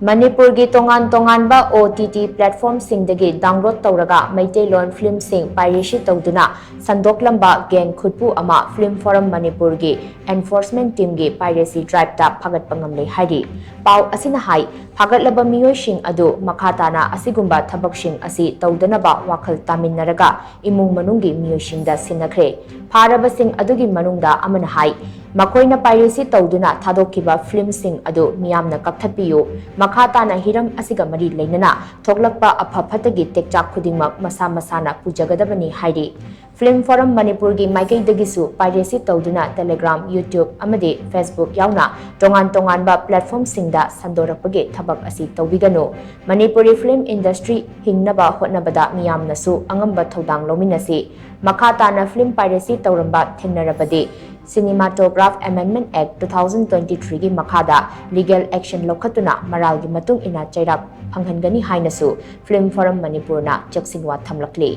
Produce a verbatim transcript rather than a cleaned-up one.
ꯃꯅꯤꯄꯨꯔꯒꯤ ꯇꯣꯉꯥꯟ ꯇꯣꯉꯥꯟꯕ ꯑꯣ ꯇꯤ ꯇꯤ ꯄ꯭ꯂꯦꯠꯐꯣꯔꯝꯁꯤꯡꯗꯒꯤ ꯗꯥꯎꯟꯂꯣꯗ ꯇꯧꯔꯒ ꯃꯩꯇꯩꯂꯣꯟ ꯐꯤꯂꯝꯁꯤꯡ ꯄꯥꯏꯔꯦꯁꯤ ꯇꯧꯗꯨꯅ ꯁꯟꯗꯣꯛꯂꯝꯕ ꯒꯦꯡ ꯈꯨꯠꯄꯨ ꯑꯃ ꯐꯤꯂꯝ ꯐꯣꯔꯝ ꯃꯅꯤꯄꯨꯔꯒꯤ ꯑꯦꯟꯐꯣꯔꯁꯃꯦꯟ ꯇꯤꯝꯒꯤ ꯄꯥꯏꯔꯦꯁꯤ ꯗ꯭ꯔꯥꯏꯚꯇ ꯐꯥꯒꯠꯄ ꯉꯝꯂꯦ ꯍꯥꯏꯔꯤ꯫ ꯄꯥꯎ ꯑꯁꯤꯅ ꯍꯥꯏ, ꯐꯥꯒꯠꯂꯕ ꯃꯤꯑꯣꯏꯁꯤꯡ ꯑꯗꯨ ꯃꯈꯥ ꯇꯥꯅ ꯑꯁꯤꯒꯨꯝꯕ ꯊꯕꯛꯁꯤꯡ ꯑꯁꯤ ꯇꯧꯗꯅꯕ ꯋꯥꯈꯜ ꯇꯥꯃꯤꯟꯅꯔꯒ ꯏꯃꯨꯡ ꯃꯅꯨꯡꯒꯤ ꯃꯤꯑꯣꯏꯁꯤꯡꯗ ꯁꯤꯟꯅꯈ꯭ꯔꯦ꯫ ꯐꯥꯔꯕꯁꯤꯡ ꯑꯗꯨꯒꯤ ꯃꯅꯨꯡꯗ ꯑꯃꯅ ꯍꯥꯏ, ꯃꯈꯣꯏꯅ ꯄꯥꯏꯔꯦꯁꯤ ꯇꯧꯗꯨꯅ ꯊꯥꯗꯣꯛꯈꯤꯕ ꯐꯤꯂꯝꯁꯤꯡ ꯑꯗꯨ ꯃꯤꯌꯥꯝꯅ ꯀꯛꯊꯠꯄꯤꯌꯨ꯫ ꯃꯈꯥ ꯇꯥꯅ ꯍꯤꯔꯝ ꯑꯁꯤꯒ ꯃꯔꯤ ꯂꯩꯅꯅ ꯊꯣꯛꯂꯛꯄ ꯑꯐ ꯐꯠꯇꯒꯤ ꯇꯦꯛꯆꯥꯛ ꯈꯨꯗꯤꯡꯃꯛ ꯃꯁꯥ ꯃꯁꯥꯅ ꯄꯨꯖꯒꯗꯕꯅꯤ ꯍꯥꯏꯔꯤ꯫ ꯐꯤꯂꯝ ꯐꯣꯔꯝ ꯃꯅꯤꯄꯨꯔꯒꯤ ꯃꯥꯏꯀꯩꯗꯒꯤꯁꯨ ꯄꯥꯏꯔꯦꯁꯤ ꯇꯧꯗꯨꯅ Telegram, YouTube ꯑꯃꯗꯤ Facebook ꯌꯥꯎꯅ ꯇꯣꯉꯥꯟ ꯇꯣꯉꯥꯟꯕ ꯄ꯭ꯂꯦꯠꯐꯣꯔꯝꯁꯤꯡꯗ ꯁꯟꯗꯣꯔꯛꯄꯒꯤ ꯊꯕꯛ ꯑꯁꯤ ꯇꯧꯕꯤꯒꯅꯨ꯫ ꯃꯅꯤꯄꯨꯔꯤ ꯐꯤꯂꯝ ꯏꯟꯗꯁꯇ꯭ꯔꯤ ꯍꯤꯡꯅꯕ ꯍꯣꯠꯅꯕꯗ ꯃꯤꯌꯥꯝꯅꯁꯨ ꯑꯉꯝꯕ ꯊꯧꯗꯥꯡ ꯂꯧꯃꯤꯟꯅꯁꯤ꯫ ꯃꯈꯥ ꯇꯥꯅ ꯐꯤꯂꯝ ꯄꯥꯏꯔꯦꯁꯤ ꯇꯧꯔꯝꯕ ꯊꯦꯡꯅꯔꯕꯗꯤ Cinematograph Amendment Act two thousand twenty three ꯒꯤ ꯃꯈꯥꯗ ꯂꯤꯒꯦꯜ ꯑꯦꯛꯁꯟ ꯂꯧꯈꯠꯇꯨꯅ ꯃꯔꯥꯜꯒꯤ ꯃꯇꯨꯡ ꯏꯟꯅ ꯆꯩꯔꯥꯛ ꯐꯪꯍꯟꯒꯅꯤ ꯍꯥꯏꯅꯁꯨ ꯐꯤꯂꯝ ꯐꯣꯔꯝ ꯃꯅꯤꯄꯨꯔꯅ ꯆꯦꯛꯁꯤꯟꯋꯥ ꯊꯝꯂꯛꯂꯤ꯫